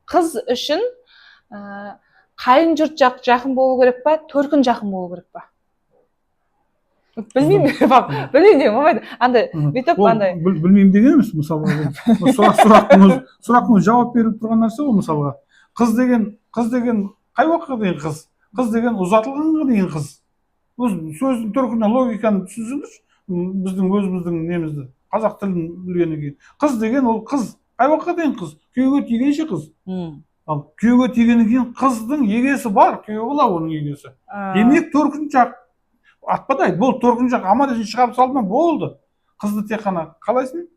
Қыз үшін қайын жұрт жақ жақын болу керек па, төркін жақын болу керек па? Білмеймін, пап, білмеймін деген болмайды андай бүйтіп. Ол Андай. Білмеймін деген емес, мысалға, ол сұрақтың өзі жауап беріліп тұрған нәрсе ғой. Мысалға, қыз деген қай уақытқа дейін қыз? Қыз деген ұзатылғанға дейін қыз. Өз сөздің төркініне, логиканы түсінсеңдерші. Біздің өзіміздің немізді, қазақ тілін білгеннен кейін, қыз деген ол қыз қай уақытқа дейін қыз? Күйеуге тигенше қыз. Ал күйеуге тигеннен кейін қыздың егесі бар, күйеу бала оның егесі. Демек, төркін жақ атпадайды, болды, төркін жақ аман есен шығарып салды ма, болды. Қызды тек қана «Қалайсың,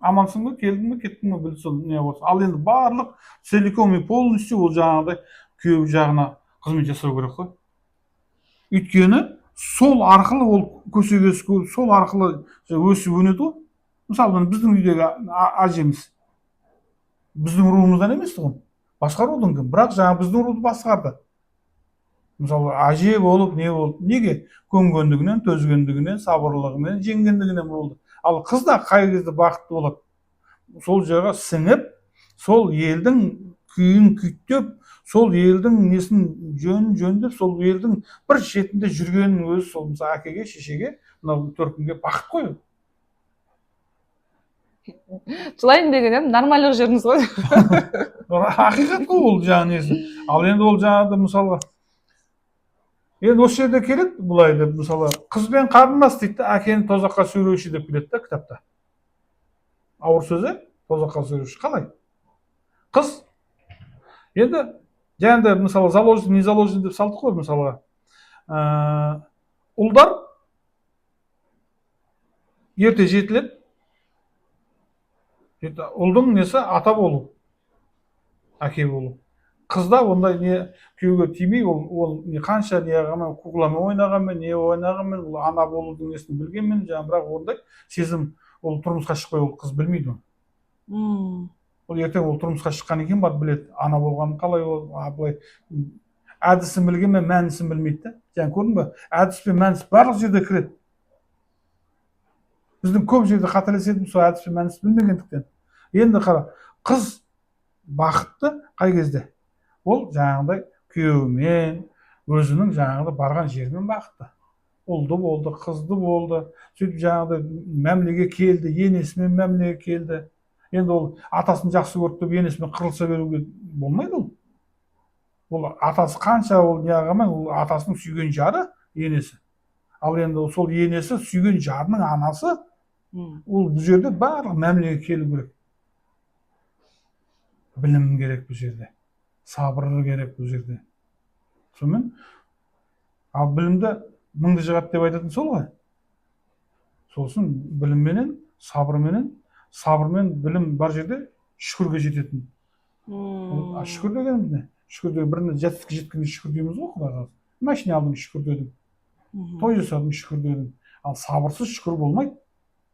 амансың ба, келдің бе, кеттің бе?» Білді, сол не болса. Ал енді барлық целиком и полностью ол жаңағыдай күйеу жағына қызмет жасау керек қой, өйткені сол арқылы ол көсегесі көріп, сол арқылы өсіп өнеді ғой. Мысалы, міне, біздің үйдегі әжеміз біздің руымыздан емес тұғын, басқа рудың кім, бірақ жаңағы біздің руды басқарды. Мысалы, әже болып не болды? Неге? Көнгендігінен, төзгендігінен, сабырлығымен, жеңгендігінен болды. Ал қыз да қай кезде бақытты болады? Сол жаққа сіңіп, сол елдің күйін күйттеп, сол елдің несін, жөнін жөндеп, сол елдің бір шетінде жүргенінің өзі сол, мысалы, әкеге, шешеге, мынау төркінге бақыт қой. Жылайын деген едім, нормально жүрдіңіз ғой. Ақиқат қой ол жаңағы несі. Ал енді ол жаңағыда, мысалға, енді осы жерде келеді былай деп, мысалы, қыз бен қарындас дейді да, әкені тозаққа сүйреуші деп келеді да кітапта. Ауыр сөз, иә, тозаққа сүйреуші. Қалай? Қыз енді жаңағыдай, мысалы, заложен, не заложен деп салдық қой. Мысалға, ұлдар ерте жетіледі. Ұлдың несі ата болу, әке болу. Қызда ондай не, күйеуге тимей, ол не, қанша не қылғанмен, кукламен ойнағанмен, не ойнағанмен, ол ана болудың несін білгенмен жаңағы, бірақ ондай сезім ол тұрмысқа шықпай ол қыз білмейді оны. Ол ертең ол тұрмысқа шыққаннан кейін барып біледі ана болғанын қалай. Ол былай әдісін білгенмен, мәнісін білмейді да. Жаңа көрдің ба, әдіс пен мәніс барлық жерде кіреді. Біздің көп жерде қателесетініміз сол әдіс пен мәнісін білмегендіктен. Енді қара, қыз бақытты қай кезде? Ол жаңағыдай күйеуімен, өзінің жаңағыдай барған жерімен бақытты. Ұлды болды, қызды болды, сөйтіп жаңағыдай мәмілеге келді, енесімен мәмілеге келді. Енді ол атасын жақсы көрді деп енесімен қырылыса беруге болмайды. Ол атасы қанша ол неғылғанмен, ол атасының сүйген жары енесі. Ал енді сол енесі сүйген жарының анасы. Ол бұл жерде барлық мәмілеге келу керек, білім керек бұл жерде, сабыр керек бұл жерде. Сонымен, ал білімді мыңды жығады деп айтатын сол ғой. Сол үшін білімменен, сабырменен, сабыр мен білім бар жерде шүкірге жететін. А шүкір дегеніміз не? Шүкір деген бір жетістікке жеткенде шүкір дейміз ғой. Құдай қаласа, машина алдың, шүкір дедің. Той жасадың, шүкір дедің. Ал сабырсыз шүкір болмайды.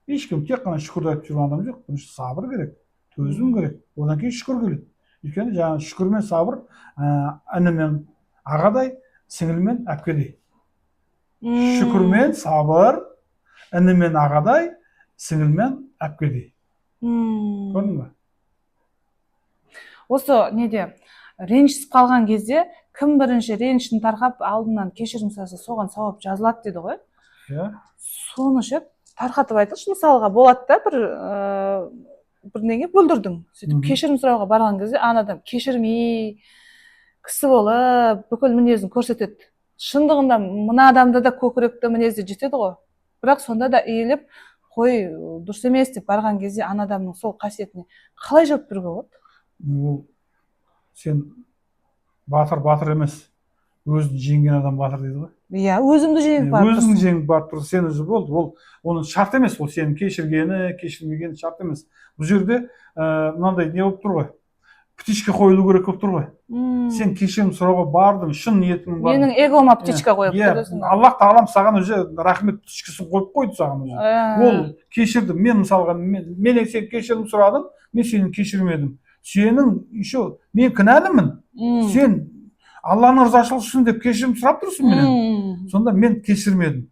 Ешкім тек қана шүкірді айтып жүрген адам жоқ. Бірінші сабыр керек, төзім керек, одан кейін шүкір келеді. Өйткені жаңағы шүкір мен сабыр іні мен ағадай, сіңілі мен әпкедей. Шүкір мен сабыр іні мен ағадай, сіңілі мен әпкедей. Көрдің ба? Осы неде, ренжісіп қалған кезде кім бірінші ренішін тарқап, алдынан кешірім сұраса, соған сауап жазылады деді ғой. Иә. Соны ше, тарқатып айтыңызшы. Мысалға, болады да, бір бірдеңе бүлдірдің, сөйтіп кешірім сұрауға барған кезде ана адам кешірмей, кісі болып, бүкіл мінезін көрсетеді. Шындығында мына адамда да көкіректі мінезі жетеді ғой, бірақ сонда да иіліп, «Қой, дұрыс емес» деп барған кезде ана адамның сол қасиетіне қалай жауап беруге болады? Ол сен батыр батыр емес, өзін жеңген адам батыр дейді ғой. Иә, өзімді жеңіп барып Өзің тұрсың. жеңіп барып тұрсың сен уже, болды. Ол оның шарт емес, ол сені кешіргені, кешірмегені шарт емес. Бұл жерде мынандай не болып тұр ғой, птичка қойылу керек болып тұр ғой. Сен кешірім сұрауға бардың, шын ниетіңмен бардың. Менің эгома птичка қойып Иә. тұр десің. Аллах тағалам саған уже рахмет птичкасын қойып қойды саған уже. Ол кешірді. Мен, мысалға, мен сен кешірім сұрадың, мен сені кешірмедім. Сенің еще мен кінәлімін. Сен Алланың ырзашылығы үшін деп кешірім сұрап тұрсың менен. Сонда мен кешірмедім.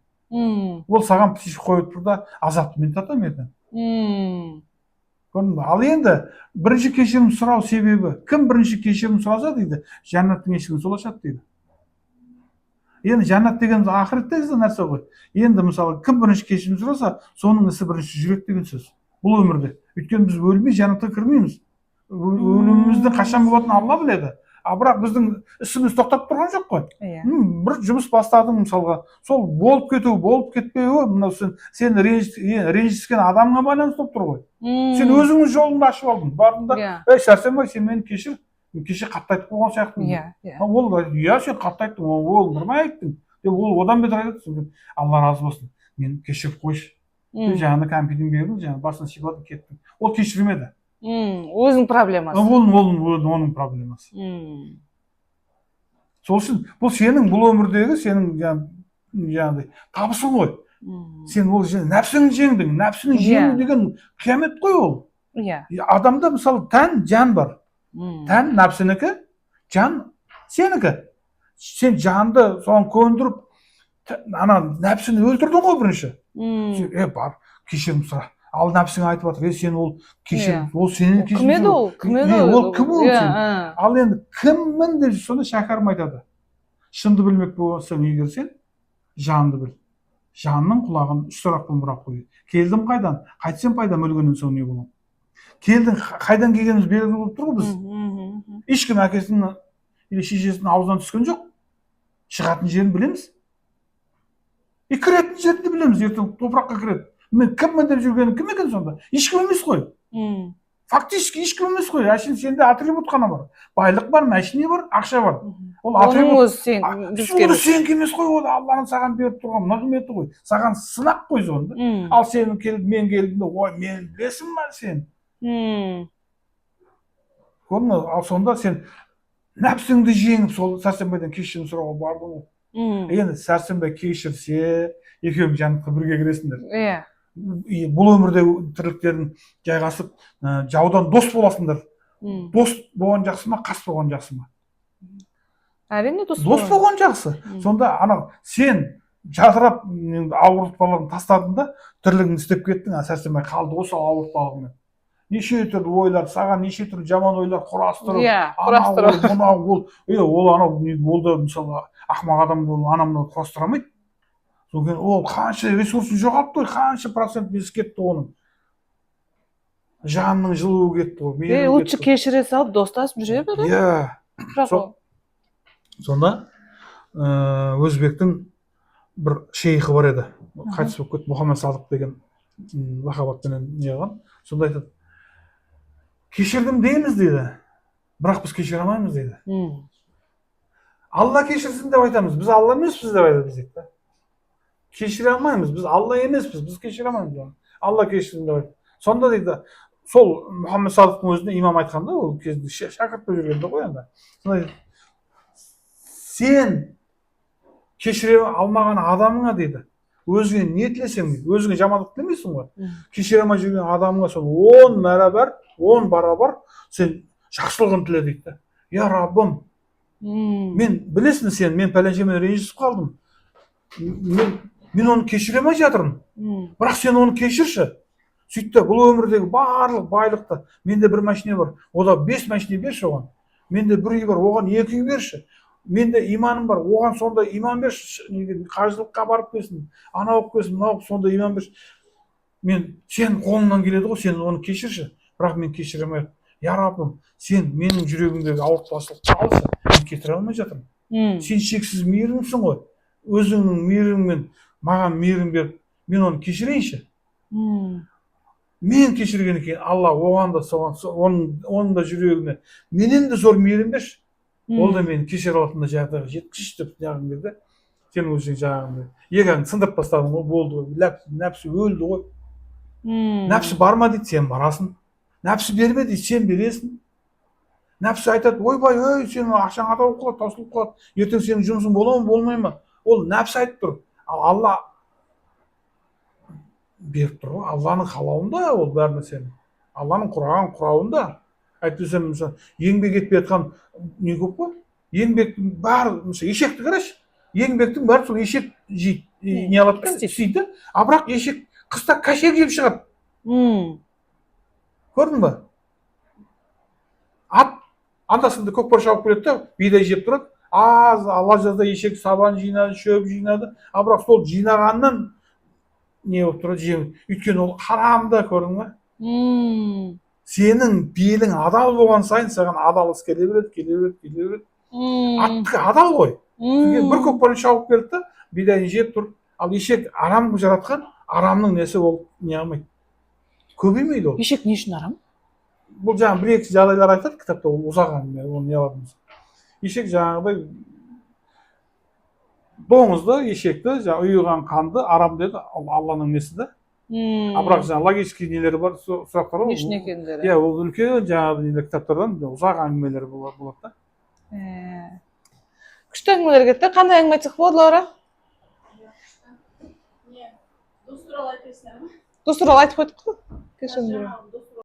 Ол саған птичка қойып тұр да, азапты мен тартамын ертең. Көрдің бе? Ал енді бірінші кешірім сұрау себебі, кім бірінші кешірім сұраса дейді, жәннаттың есігін сол ашады дейді. Енді жәннат дегеніміз ақыреттегі нәрсе ғой. Енді мысалы, кім бірінші кешірім сұраса, соның ісі бірінші жүреді деген сөз бұл өмірде. Өйткені біз өлмей жәннатқа кірмейміз. Өліміміздің қашан болатынын Алла біледі, а бірақ біздің ісіміз тоқтап тұрған жоқ қой. Бір жұмыс бастадың мысалға, сол болып кетуі, болып кетпеуі мынау сен ренжіскен адамға байланысты болып тұр ғой. Сен өзіңнің жолыңды ашып алдың, бардың да: «Ей, Сәрсенбай, сен мені кешір, мен кеше қатты айтып қойған сияқтымын». иә иә А ол: «Иә, сен қатты айттың, ол нормально айттың», — деп, ол одан бетер айтады. Содан кейін: «Алла разы болсын, мені кешіріп қойшы». Жаңағы кәмпитін бердің, жаңағы басын сипадың, кеттің. Ол кешірмеді. Өзінің проблемасы. Ол оның проблемасы. Сол үшін бұл сенің бұл өмірдегі сенің жаңағыдай табысың ғой. Сен ол нәпсіңді жеңдің. Нәпсіні жеңу деген қиямет қой ол. И адамда мысалы тән, жан бар. Тән нәпсінікі, жан сенікі. Сен жанды соған көндіріп, ана нәпсіні өлтірдің ғой бірінші. Сен, бар, кешірім сұра. Ал нәпсің айтып жатыр: «Е, сен ол кешір». Ол сенен Ол кешірім кім еді? сұрау. Ол кім еді? Е, ол кім ол Иә, сен? Ал енді кіммін деп, сонда Шәкәрім айтады: «Шынды білмек болсаң егер, сен жанды біл. Жанның құлағын үш сұрақпен бұрап қой: келдім қайдан, қайтсем пайдам, өлгеннен соң не боламын?» Келдің, қайдан келгеніміз белгілі болып тұр ғой біз. Мхм, мхм. Ешкім әкесінің или шешесінің аузынан түскен жоқ. Шығатын жерін білеміз и кіретін жерін де білеміз, ертең топыраққа кіреді. Мен кіммін деп жүргенім кім екен сонда? Ешкім емес қой. Фактически ешкім емес қой. Әшейін сенде атрибут қана бар: байлық бар, мәшине бар, ақша бар. Ол Оның атрибут. өзі сен бізге Ол емес. сенікі емес қой, ол Алланың саған беріп тұрған нығметі ғой, саған сынақ қой сонда. Ал сен келіп, мен келдім де: «Ой, мен білесің ба сен?» Көрдің бе? Ал сонда сен нәпсіңді жеңіп, сол Сәрсенбайдан кешірім сұрауға бардың ғой. Енді Сәрсенбай кешірсе, екеуің жәннатқа бірге кіресіңдер. И бұл өмірде тірліктерің жайғасып, жаудан дос боласыңдар. Дос болған жақсы ма, қас болған жақсы ма? Әрине, дос. Дос болған жақсы. Сонда анау сен жадырап ауыртпалығын тастадың да, тірлігіңді істеп кеттің, а Сәрсенбай қалды осы ауыртпалығымен. Неше түрлі ойлар саған, неше түрлі жаман ойлар құрастырып, анау Құрастырып. Ол, мынау, ол, ол анау ол да мысалы ақымақ адам, ол анау мынау құрастыра алмайды. Содан кейін ол қанша ресурсын жоғалтты ғой, қанша процент несі кетті, оның жанының жылуы кетті ғой, мейірімі Лучше кетті ғой. кешіре салып, достасып жүре береді. Бірақ Сонда өзбектің бір шейхі бар еді, қайтыс болып кетті, Мұхаммед Садық деген лақап атпенен не қылған. Сонда айтады: «Кешірдім дейміз, — дейді, — бірақ біз кешіре алмаймыз, — дейді. — Алла кешірсін деп айтамыз, біз Алла емеспіз деп айтады дейді да. Кешіре алмаймыз, біз Алла емеспіз, біз кешіре алмаймыз оны, Алла кешірсін деп айтады». Сонда дейді, сол Мұхаммед Садықтың өзіне имам айтқан да, ол кезде шәкірт болып жүргенде ғой енді. Сонда айтады: «Сен кешіре алмаған адамыңа, — дейді, — өзіңе не тілесең, — дейді, — өзіңе жамандық тілемейсің ғой. Кешіре алмай жүрген адамыңа сол 10 мәрабар, 10 барабар сен жақсылығын тіле», — дейді да. «Я Раббым, мен білесің сен, мен пәленшемен ренжісіп қалдым, мен оны кешіре алмай жатырмын, бірақ сен оны кешірші. Сөйт те, бұл өмірдегі барлық байлықты, менде бір машина бар, ода бес машина берші оған, менде бір үй бар, оған екі үй берші, менде иманым бар, оған сондай иман берші, неге, қажылыққа барып келсін, анау болып келсін, мынау болып, сондай иман берші. Мен сенің қолыңнан келеді ғой, сен оны кешірші, бірақ мен кешіре алмай. Я Раббым, сен менің жүрегімдегі ауыртпашылықты алшы, мен кешіре алмай жатырмын. Сен шексіз мейірімсің ғой, өзіңнің мейіріміңмен маған мейірім беріп, мен оны кешірейінші. Мен кешіргеннен кейін, Алла оған да, соған, оның да жүрегіне менен де зор мейірім берші, ол да мені кешіре алатындай жағдайға жеткізші», — деп неғылған кезде, сен уже жаңағындай егоңды сындырып тастадың ғой, болды ғой, нәпсі өлді ғой. Нәпсі барма дейді, сен барасың. Нәпсі берме дейді, сен бересің. Нәпсі айтады: «Ойбай, ей, сенің ақшаң ада болып қалады, таусылып қалады, ертең сенің жұмысың бола ма, болмай ма?» Ол нәпсі айтып тұр, ал Алла беріп тұр ғой. Алланың қалауында ол бәр нәрсенің, Алланың құраған құрауында. Әйтпесе мысалы, еңбек етпей жатқан не көп қой. Еңбектің бәрі, мысалы, ешекті қарашы, еңбектің бәрі сол ешек жейді, не алады да, Істейді. істейді да. А бірақ ешек қыста кәшек жеп шығады. Көрдің ба, ат анда санда көкпар шауып келеді да, бидай жеп тұрады. Аз ала жазда ешек сабан жинады, шөп жинады, а бірақ сол жинағаннан не болып тұрады? Жем. Өйткені ол харам да, көрдің ба? Сенің белің адал болған сайын, саған адал іс келе береді, келе береді, келе береді. Аттікі адал ғой. Бір көкпарын шауып келді да, бидайын жеп тұр. Ал ешек арам қылып жаратқан, арамның несі, ол не қылмайды, көбеймейді ол. Ешек не үшін арам? Бұл жаңағы бір екі жағдайлар айтады кітапта, ол ұзақ әңгіме, оны не қыламыз. Ешек жаңағыдай доңызды, ешекті, жаңағы ұйыған қанды арам деді. Ол Алланың несі да. А бірақ жаңағы логический нелері бар, сұрақтар бар. Не үшін екендері. Иә, ол үлкен жаңағы нелер, кітаптардан ұзақ әңгімелер болады да. Күшті әңгімелер кетті. Қандай әңгіме айтсақ болады, Лаура? Не, дос туралы айтып берсеңдер ма? Дос туралы айтып қойдық қой, кешірім. Жаңағы дос